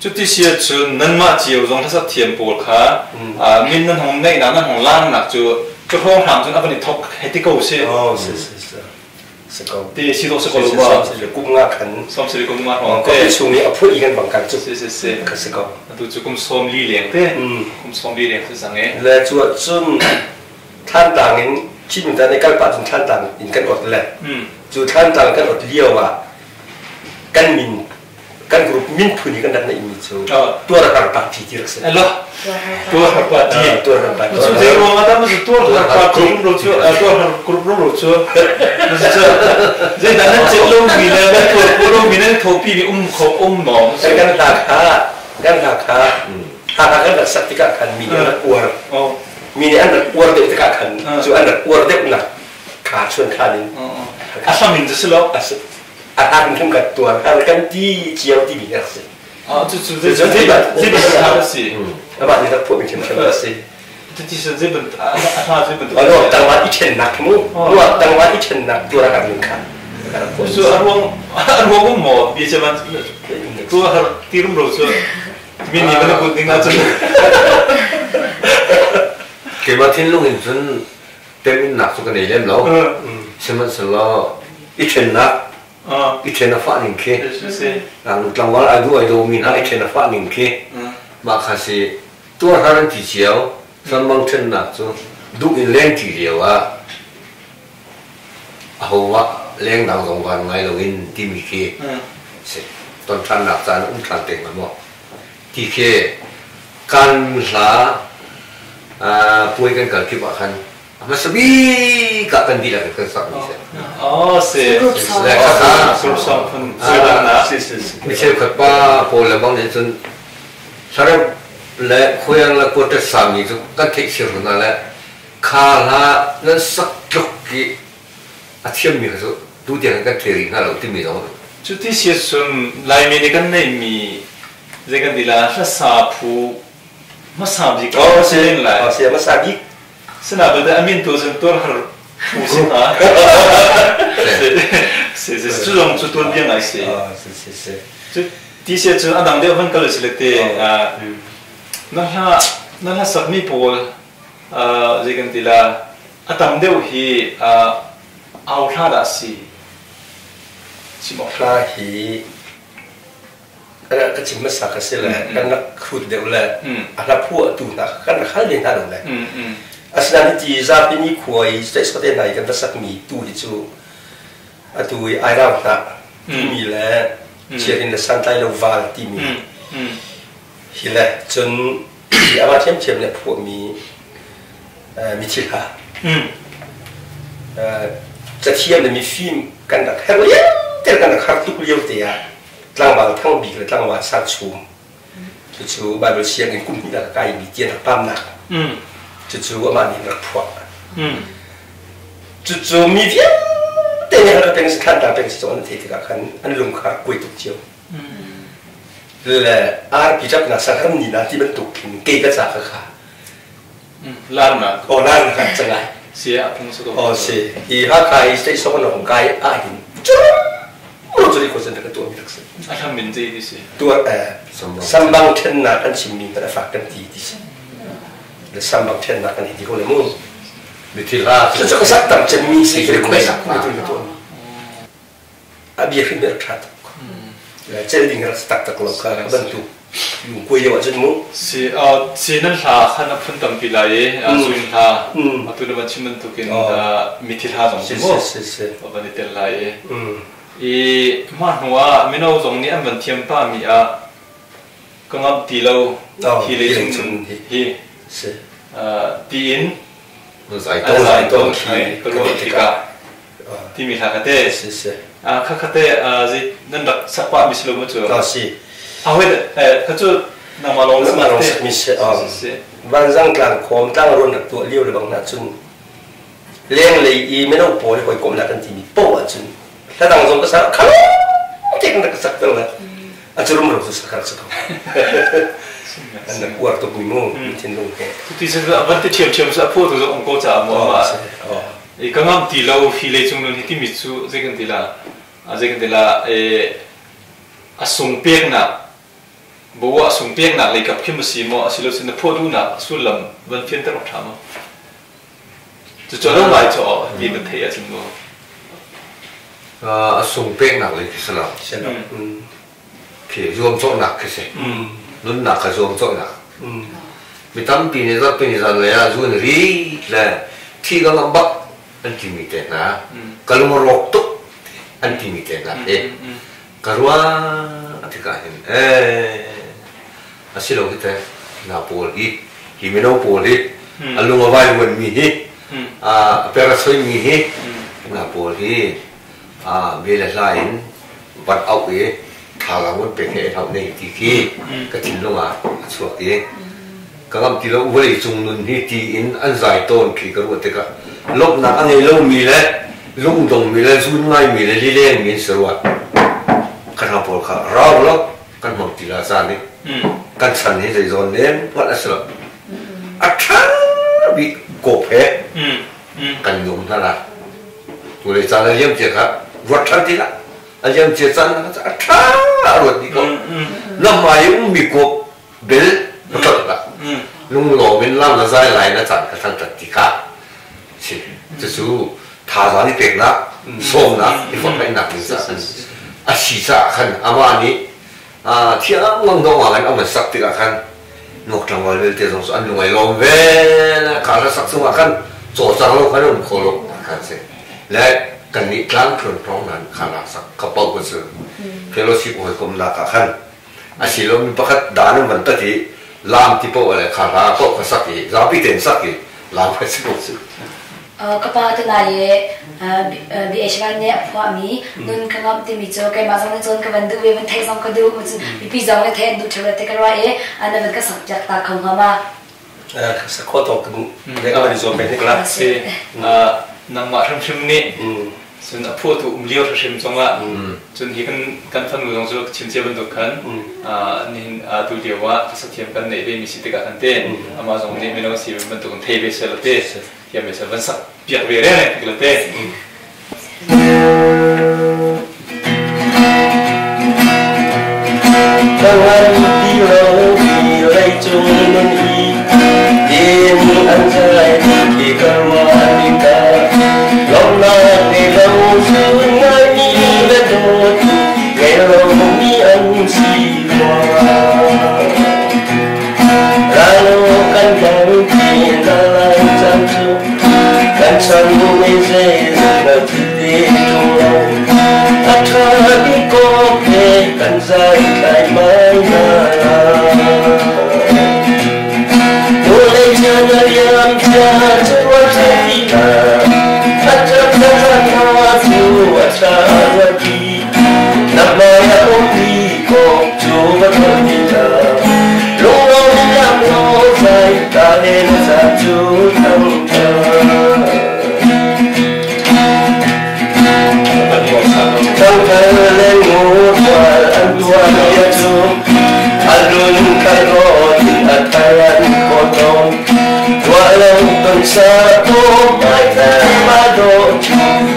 Cuti si ahcun nanmah cio zong hlasak thiam pawl kha min nan hong neihnak nan hong laarnak cu cu hrawnghrang cun a van i thok hei ti ko si. Oh, si si si. Si ko. Ti si dawh si ko lo ba. Kum nga khan. 70 kum nga hrawng te. Kopi chung i a phuah i kan bang kan cu. Si si si. Ka si ko. Atu cu kum 40 leng te. Kum 40 leng si sang e. Le cu cun Thlantlang in Chin ta ne kal pah cun Thlantlang in kan ot le. Cu Thlantlang kan ot lio ah kan min kan group min phun i kan rak neihmi cu tuar har party ti rak si. Alo tuar har party. Tuar har party. Cu zei ruang ah dah cu tuar har party rum ro cu tuar har group rum ro cu zei dah nan chet lo mi le nan tuar ko lo mi nan thopi mi um kho um maw? Kan hla kha kan hla kha Hakha kan rak sak tikah khan mi nih an rak uar. Mi nih an rak uar deuh tikah khan cu an rak uar deuh nak kha chuan khan in. A hram in cu si lo. A hlan kan kan tuar har kan ti cio timi a si. Cu cu zei bantuk a si? Amah nih rak phuahmi ṭhiamṭhiam a si. Cuti cu zei bantuk a hla zei bantuk? Ano tangwan i ṭhennak mu. Nuah tangwan i ṭhennak tuar har ning kha. Cu a ruang a ruang um maw bia che ban tuar har ti rum ro cu mi nih van put ding ahcun Keimah thinlung in cun teminnak cu ka nei lem lo. Sihmanhsehlaw i ṭhennak i ṭhen a fah ning khi ngaknu tlangval ai duh ai dawmi hna i ṭhen a fah ning khi mah kha si tuar har an ti cio sanmang ṭhennak cu duh in leng ṭi lio ah ahoah lengdang zong van ngai loin timi khi si ton ṭhannak caan um ṭhan te hnga maw ti khi kan hla puai kan kal kip ah khan a hmasa bik ah kan dihlak in kan sakmi si. Oh, si. Group song. Le kha Group song phun na. Si si si. Mi cheukhat pa pawl le bang nih cun hlarep le khuaiang le quartet sami cu kan theih sir hna le kha hla nan sak tluk i a thiammi kha cu tu tiang kan thei rih hna lo timi zong Cu ti si cun Laimi nih kan neihmi zei kan ti la hlasa phu hmasa bik Oh, si. lai. Oh, si hmasa bik. Sina bete a min tu cun tuar har phu si hna. Si si cu zong cu tuan bia ngai si. Oh, si si si. Cu ti si cun a dang deuh van kal si le te na hla na hla sakmi pawl zei kan ti la a tam deuh hi au hla dah si chim awk Hla hi ka chim hmasa ka si le kan rak hrut deuh le a hla phuahtu hna kan rak hal ve hna lo le asinain ti zapi ni khua i state hna i kan va sakmi tu hi cu atu i airau hna timi le chiarin le santlai lo val timi hi le cun amah thiamthiam le phuahmi mithi hla cathiam le mifim kan rak herh lio te kan rak har tuk lio te ah tlangval Thang Bik le tlangval Sang Chum cucu Bible sianginn kum hnih a kaimi tian rak pamnak cucu amah nih rak phuah cucu mi vialte nih an peng si thlan peng si an theih tikah khan an lung kha kuai tuk cio le arpi ṭapnak sanghram ni na ti bantuk khin kei ka ca ka kha Larnak. Oh larnak kan cangai. Si a phung sa Oh si hi Hakha i state song na kai a hin cu cu ko sen ka tuah mi rak si. A hlam min zei ti si. Tuah sambang thennak kan chim mi kan fak kan ti ti si. Le sambang thennak kan ti ko le mu. Mithi hla. Cu cu ka sak tam cem mi si request mi tu ka tuah. A bia hrim rak ṭha tuk. Cel ding rak taktak lo kha bantuk kuai lio ahcun mu. Si si nan hla khan a phun tampi lai i zuin hla atu na van chim bantukin mithi hla zong si mu van i tel lai i i mah hnu ah mino zong nih an van thiam pa mi ah ka ngamh ti lo hi lei cung hi tiin an zai tawn khi ka ruah tikah timi hla kate kha khate zi nan rak sak pah mi si lo mu cu si a hoi kha cu nangmah lawng nangmah lawng sak mi si vanzang tlang khawm tlang ruan rak tuah lio le bang na cun leng lei i mino pawl hoi kom na kan ti mi po ah cun hla dang zong ka sa khang te kan rak sak peng la a cu rum ro cu sakar sa ko an rak uar tuk mi mu thinlung he tu ti van ti thiam thiam sa phu tu zong ko cha mu ma I ka ngamh ti lo hi leicung nun hi timi cu zei kan ti la zei kan ti la a sung peknak Bawa sung peknak lei kap khi ma si maw asilo sin na phuah duhnak sullam van fianter awk ṭha maw? Cucu lo ngai cu ti na theih ahcun maw? A sung peknak lei khi si lo. Khi zuamcawhnak khi si. Nunnak kha zuamcawhnak. Mi tampi nih zarhpi ni zan lei ah zun rit le thi ka ngamh bak an timi te hna. Ka lung a rawk tuk an timi te hna hi ka ruah tikah hin ee a si lo hi teh na pawl hi hi mino pawl hi a lung a vaivuan mi hi a per a soi mi hi na pawl hi bia le hla in van auh i thazaang van pek he hau nei ti khi ka thinlung ah a chuak i ka ngam ti lo vawlei cung nun hi ti in an zai tawn khi ka ruah tikah lawmhnak a ngei lomi le lungdongmi le zun ngaimi le lilengmi an si rua kan hang pawl kha rau lo kan hmang ti la caan hi kan chan hi zeizawn nem hngalh a si lo a ṭha bik kawp he kan nung hna la tulei caan a liam cia kha ruat ṭhan ti hlah a liam cia caan a ṭha a ruat dih ko na hmai ummi kawp bel na tlolh hlah lunglawm in lam na zai lai na caan ka thangṭhat ti kha si cucu thazaang i peknak sawmnak i forhfialnak ding caah a si caah khan amah nih thiang dawh ngang in a van sak tikah khan nuak tlangval vialte zong cu an lung ai lawm ve kha hla sak chungah khan cawlcang lo khan um kho lo khan si le kan nih tlang tluan hrawng nan kha la sak kha pau ka cu fellowship hawikomnak ah khan asilo mi pakhat daan an van tat i laam ti paoh le kha hla paoh kha sak i zapi tein sak i laam kha si ko cu. Ka pa tunai i BH1 nih a phuahmi nun ka ngamh timi cu keimah zong nih cun ka van duh ve van theih zong ka duh mipi zong nih theih an duh ṭheo te ka ruah i na van ka sak piak ta kho hnga ma? Sak khawh tawk kan van i zuam ve hnik la. Si nangmah hrimhrim nih Cun a phuahtu um lio hrimhrim zongah cun hi kan fanu zong cu chim cia bantuk khan nihin tu lio ah sathiam kan neih ve mi si tikah khan te amah zong nih mino si bantuk in thei ve seh law te thiam ve seh van sak piak ve re re te. Ka ngan ti lo mi leicung nun hi din an zai ti ka ruah tikah lawmhnak ngei lo zun ngaimi le dawt ngei lomi an si rua. Ral kan dang ti na lai caan cu kan chan mi zeizong na ti te ṭung lo. A ṭha bik ko he kan zai tlai mai na la. Vulei chan a liam cia cu a ṭha ti na. A ṭap na na cu a ṭha ruat ti. Na hmai a um mi ko cu va ṭol ti na. Lunglawm lam law zai ta le na ca cu thang ṭha. Thangthar le ngurual an tuan bia cu a lun kal rawt in a thar an khaw tawn. Ruah lo ton sa paw hmaithar ma dawh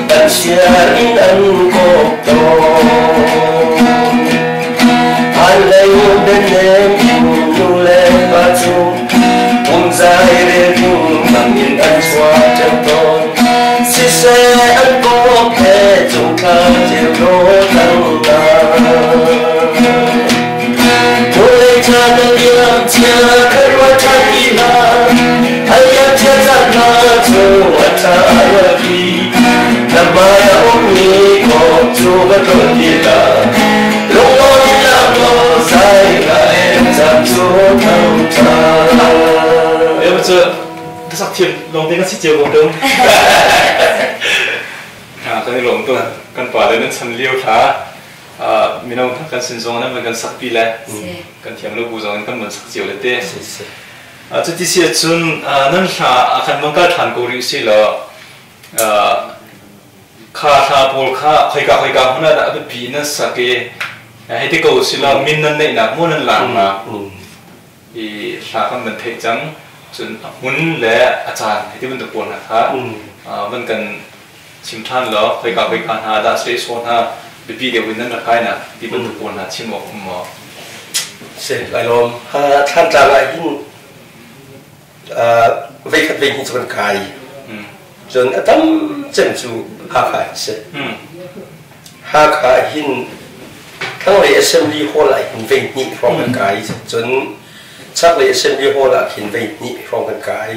kan siar in an kawp tawn. Hmailei bianem in nu le pa cu umzai rel ding bang in an chuah ṭheo tawn. Siseh an kawp he cungthla ceu dawh na. Vulei ca na liam cia ka ruat ṭhan ti hlah. A liam cia caan hna cu a ṭha ruat ti. Na hmai a ummi kawp cu va tlawn ti hlah. Lunglawn in lak law zai ngai caan cu thang ṭha. Em cu sak thiam lawng te kan si cio ko tung. Kan i lawm tuk. Kan pa le nan chan lio thla mino kan sin zong nan kan sak pi le kan thiam lo bu zong in kan van sak cio le te. Cuti si ahcun nan hla a kan mang kal ṭhan ko rih si law kha hla pawl kha khoika khoika hmun ah dah a biapi nan sak i hei ti ko si law min nan neihnak maw nan laknak i hla kan van theih cang cun a hmun le a caan hei ti bantuk pawl hna kha van kan chim ṭhan law khoika khoika hna dah seh saw hna biapi deuh in nan rak kainak ti bantuk pawl hna chim awk um maw? Si, kai lawm. Thlantlang ah hin veikhat vei hnih cu kan kai. Cun a tam cem cu Hakha hin si. Hakha hin thlanglei Assembly Hall ah hin vei hnih hrawng kan kai. Cun chaklei Assembly Hall ah khin vei hnih hrawng kan kai.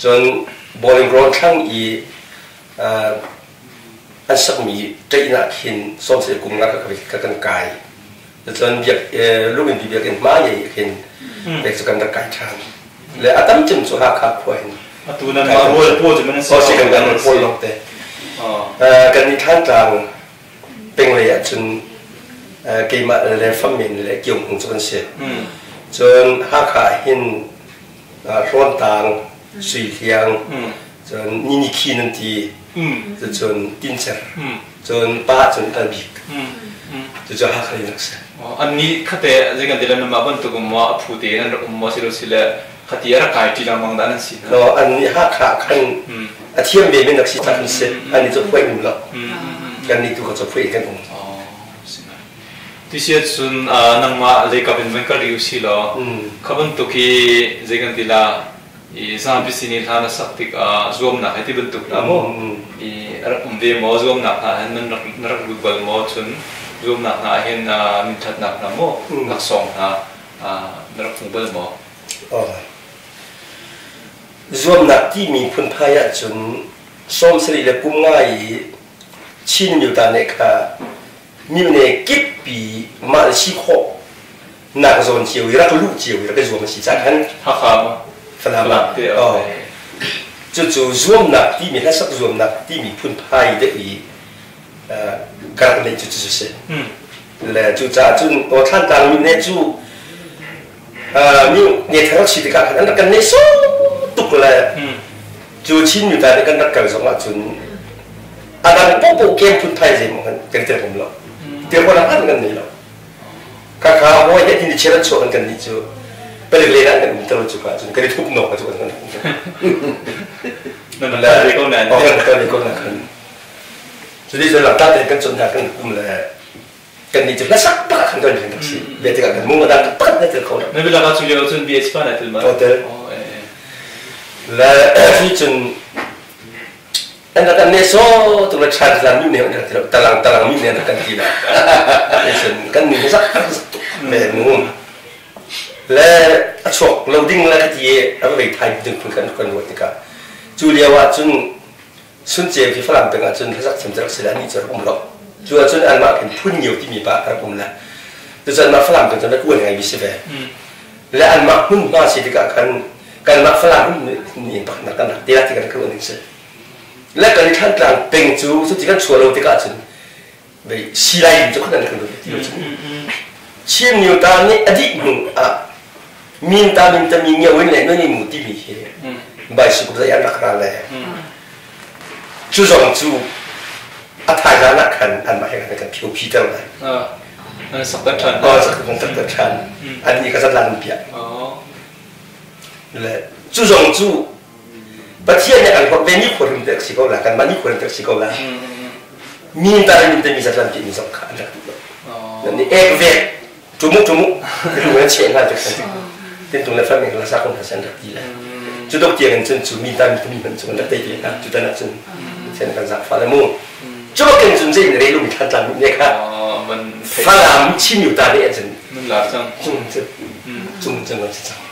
Cun Bowling Ground thlang i an sakmi ṭeih ah khin sawmsel kum nga ka kan kai. Cun biak lungin bi biakinn hmai i khin pek cu kan rak kai ṭhan. Le a tam cem cu Hakha khua hin. Atu nan mah rual pawl cu man si. Si kan kan rual pawl lawng te. Kan nih Thantlang penglei ah cun keimah le Fammen le Kiung cu kan si. Cun Hakha hin Hlawntang, Sui Hliang, cun Nini Khi nan ti, cun Tincer, cun pa cun Al Bik. Cucu Hakha in rak si. An nih khate zei kan ti le nanmah bantuk um maw a phu te nan rak um maw si lo si le khati a rak kai ṭi lengmang dah nan si hna? No, an nih Hakha khan a thiam ve men rak si cak si. An nih cu phuai um lo. Kan nih tu kha cu phuai kan um. Tisia cun nangmah leikap in van kal rih usih law kha bantuk hi zei kan ti la i zapi sin i hla na sak tikah zuamnak he ti bantuk hna maw i a rak um ve maw zuamnak hna hin nan rak na rak lut bal maw cun zuamnak hna hin minthatnak hna maw laksawng hna na rak hmu bal maw? Zuamnak timi phunphai ahcun 70 le kum nga i Chin miuta nih kha mine kippi mah le si khawh nak zawn cio i rak luh cio i rak i zuam a si caan khan Hakha ma Falam ah cucu zuamnak timi hlasak zuamnak timi phunphai deuh i ka rak neih cu cu si le cucaah cun aw Thlantlang mine cu mi ne thar rak si tikah khan an rak kan nei so tuk le cu Chin mi ta nih kan rak kal zong ah cun a dang popo kem phunphai zeimaw kan kan tel um lo tel ko lang kan nei lo kaka hawi he tin chiran chuah kan kan nih cu palik le kan um tel cu ka cun kan i thup nok cu kan nan kan ko nan kan ko na kan cu di cun lam ta te kan chun hna kan um le kan nih cu hlasak bak kan kan kan si ve tikah kan mung adang tak na tel kho lo na bila ka cu lio cun BH pa na tel ma tel le hi cun an rak kan ne so tu le chan lan mi ne an rak ti talang talang mi ne an rak kan ti la cun kan ni sak tuk ve mu le a chuak lo ding le ka ti a vei thai ding phun kan kan ruat tikah cu lio ah cun Sunceu khi Falam peng ahcun hlasak thiam cu rak si le anih cu rak um lo. Cu ahcun anmah khin phun ngio timi pa rak um le cucu anmah Falam peng cu rak uan ngaimi si ve. Le anmah hmunhma si tikah khan kanmah Falam hmun in pakhat kan rak te ti kan rak ruah ning si. Le kan i Thantlang peng cu cuti kan chuah lo tikah cun vei silai cu khan kan ti lo cun Chin Myo ta nih a dih hnu ah min ta min ta mi ngio in le nuni mu timi hi bicycle zai an rak ra le cu zong cu a thaizan ah khan anmah he khan kan phio phi ter lai an sak ta than oh sak kan sak ta than an ni ka zat lan pia le cu zong cu Pathian nih an hlawt ve ni khua rim te si ko la kan mah ni khua rim te si ko la mi ta rim te mi zatlan ti mi zong kha an rak duh lo ni ek ve tumu tumu lu an che na te tin tung le fam la sa kon san rak ti la cu dok tiang in cun cu mi ta mi mi man cu an rak te ti na cu tan ah cun sen kan zak fa le mu cu ken cun zei re lu mi than tlan mi ne kha falam chin yu ta ne cun mun la chang chung chung chung chung chung